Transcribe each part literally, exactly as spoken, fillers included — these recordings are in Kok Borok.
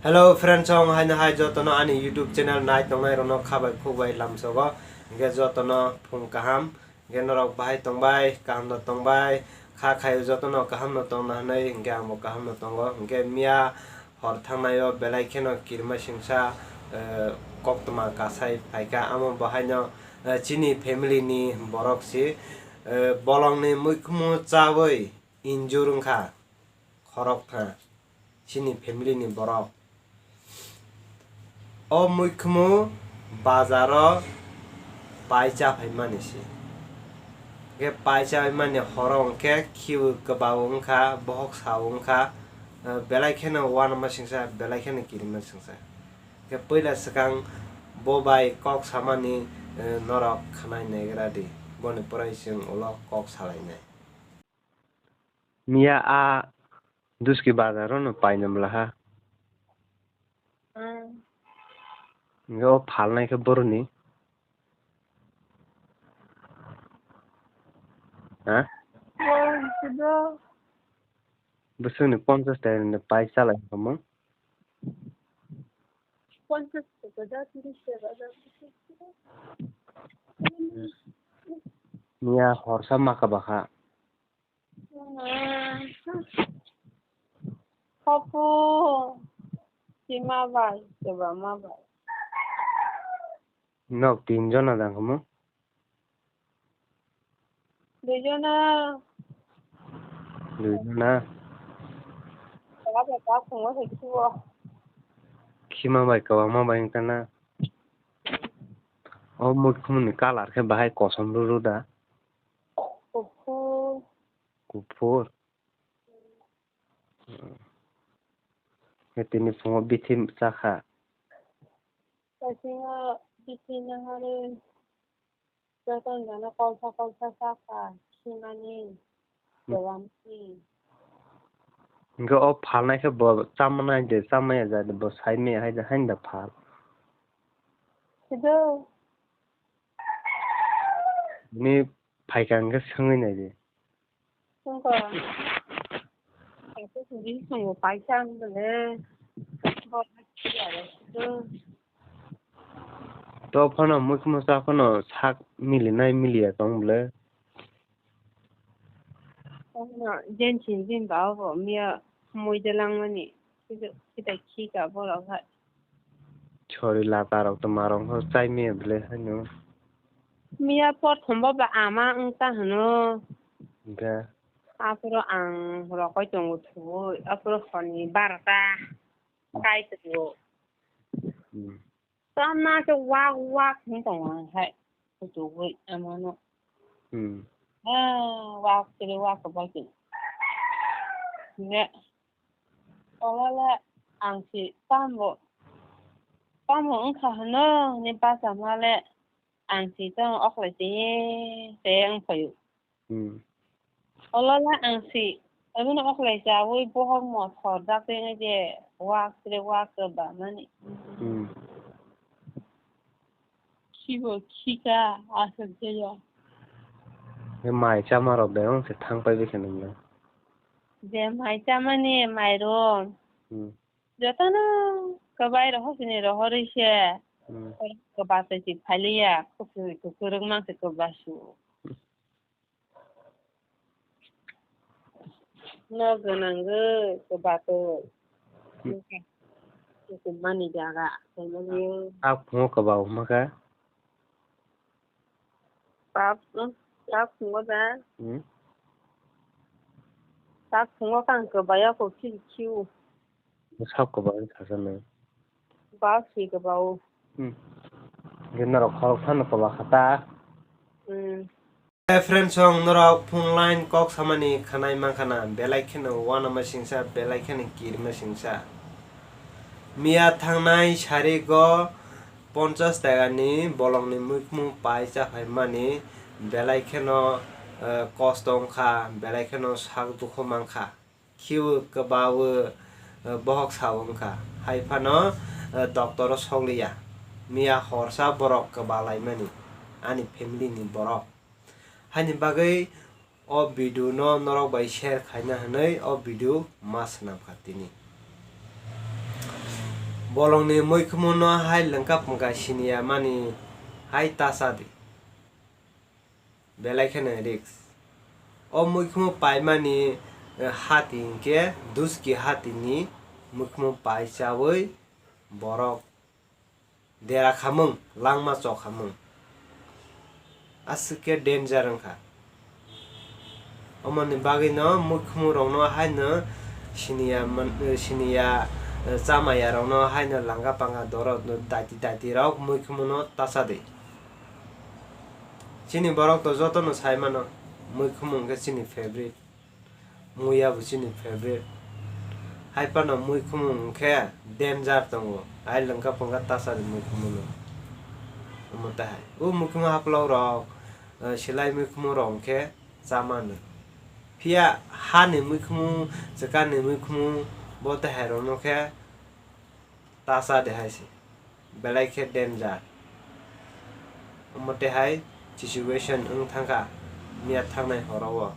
Hello friends, chong haino hai jotono ani YouTube channel nai tongnai rokno khabai khukbai lamsogo, hwnkhe jotono phung kaham, hwnkhe norok bahai tongbai, kaham no tongbai, kha khaio jotono kaham no tongna hwnwi, hwnkhe angbo kaham no tongo, hwnkhe miya hor thangnaio belai kheno kirima singsa, eh, koktwma kasai phaikha, amo bahaino, eh, chini family ni borok si, eh, bolongni muikhumu chawi injur wngkha. Khorok tha chini family ni borok. O muikhumu bazaro pai cha phaimani se. Hwnkhe pai cha phaimani horo hwnkhe khiui kwbao wngkha, bohok sao wngkha, eh, belai kheno uanama singsa, belai kheno kirima singsa. Hwnkhe puila swkang bo bai kok samani, eh, norok khwnai naigra di, boni pore chwng ulo kok salainai. Miya a Duski bazar o no painamlaha. Hmm. Hwnkhe o phalnai khe boroni. Ha? Boroni khe do. Bwswkni ponchash taka ni pai chalai khamung. Ponchash taka da, tiris taka da. Miya horsa maka bakha. Hopu, sima bai, seba ma bai. Nok tin jona dang kamo? Dui jona. Dui jona. Kala bai ka khungo sai kisuo. Khima bai, kwbangma bai wngkha na. O muikhumni colour khe bahai kosom rw rw da. Kuphur. Kuphur. Khe tini phungo bithi chakha. Bithi no, bithi no hwnwi joto jana kolsa kolsa chakha, khimani, hmm, kwbangni. Hwnkhe o phalnai khe bo chamani de, chamaya ja de, bo sai maya hai de, haini da phal. Sido. Ni phaikha hwnkhe swngwi nai di. Wngkha. Kaisa suri songo paisa ang bole. Bo hai suri aro sido. To phano muikhumu cha phano sak milinai miliya tong bole. Phano jensin jin ba obo miya mui de langmani. Sida, sida khika borok hai. Chori lata rok to marong ho chai me bele haino. Miya por thombo ba ama wng ta hwno. Hwnkhe? Aphuru ang rokoi tongo thuwi, aphuru horni barota kai tongo. Hmm. Tama khe wak wak wng tongo ang hai. Kuchugwi amano. Hmm. Ah, wak chiri wak bai tongo. Ne. Owole ang si tamo, tamo wngkha hwno, ni bachama le ang si tamo oklai tongwi tei wngphaio. Hmm. Owole ang si, aboni oklai chawi bohok mothor dak tongwi je wak tre wak kwbamani. Hmm. Khibo khika aswk jeyo. Mai chama rok de wng se thang pai bikhe nang le. Je mai chamani mairum. Hmm. Jotono kwbai rohor sini rohorwi se. Hmm. Kwbasai si phailiya, kuchuk kuchuk rwngmang se kwbasu. No gwnangwi kwbatwi. Hmm. Kuchukmani jaga, tongmani. Sak phungo kwbao hwnmakha. Sak, sak phungo da. Hmm. Sak phungo kang kwbaya kho khi khiu. Sak kwbao kha sa nang. Ba si kwbao. Hmm. Hwnkhe norok khorok phano kwbakha ta. Hmm. Hey friends, chwng norok phone line kok samani khwnai mankha na, belai kheno uanama singsa, belai kheno kirima singsa. Miya thangnai sarigo ponchash taka ni bolongni muikmung pai chaphai mani, belai kheno, eh, kosto wngkha, belai kheno sak dukhu mankha. Khiui kwbaui, eh, bohok sa wngkha. Hai phano, eh, doctor o sokliya. Miya horsa borok kwbalaimani, ani family ni borok. Haini bagwi o video no norok bai share khaina hwnwi o video ma swnamkha tini. Bolongni muikhumu no hai lwngka pungka siniya mani hai ta cha di. Belai kheno risk. O muikhumu paimani, eh, hati hinkhe duski hatini muikhumu pai chawi borok dera khamung, langma chok khamung. Aswk khe danger wngkha. Omoni bagwino muikhumu rokno haino siniya man-, siniya, eh, chamaya rokno haino langa panga doro dati dati rok muikhumu no ta cha di. Chini borok to jotono sai mano, muikhumu hwnkhe chini favorite. Muya bo chini favorite. Hai phano muikhumu hwnkhe danger tongo. Hai lwngka pungka ta cha di muikhumu no. Omo tei hai. O muikhumu haplok rok, eh, silai muikhumu rok hwnkhe cha mano. Phiya hani muikhumu, chwkani muikhumu bo tei hai rok no khe ta cha di hai se. Belai khe danger. Omo tei hai situation wng thangkha miya thangnai horo o.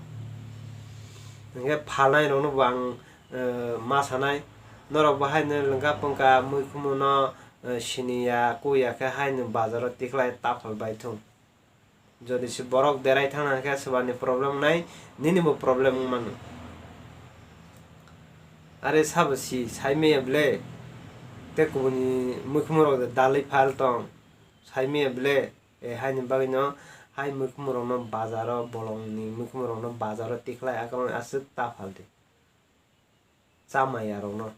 Hinkhe phalnai rokno bo ang, eh, ma sanai. Norok bo haino lwngka pungka muikhumu no, eh, siniya kuya khe haino bazaro tikhlai taphal bai thung. Jodi se borok derai thangna khe swbani problem nai, nini bo problem wng mano. Are sabo si sai maya ble, tei kubuni muikhumu rok de dalwi phal tong, sai maya ble, e haini bagwi no hai muikhumu rok no bazaro, bolong ni muikhumu rok no bazaro tikhlai akwlai aswk ta phal di. Chamaya rok no.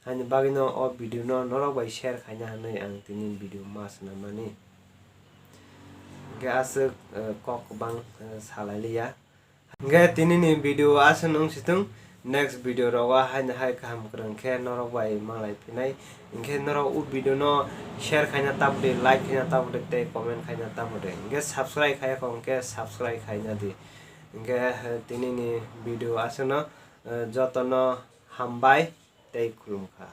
Haini bagwino o video no norok bai share khaina hinwi ang tini video ma swnam mani. Hinkhe aswk, eh, kok kwbang, eh, salai liya. Hinkhe tini ni video aswk wng si thung, next video rogo haino hai kaham kwrwng khe norok bai malai phinai. Hinkhe norok o video no share khaina tabuk di, like khaina tabuk di tei comment khaina tabuk di. Hinkhe subscribe khaiya kho hinkhe subscribe khaina di. Hinkhe, eh, tini ni video aswk no, eh, joto no hambai tei khulumkha.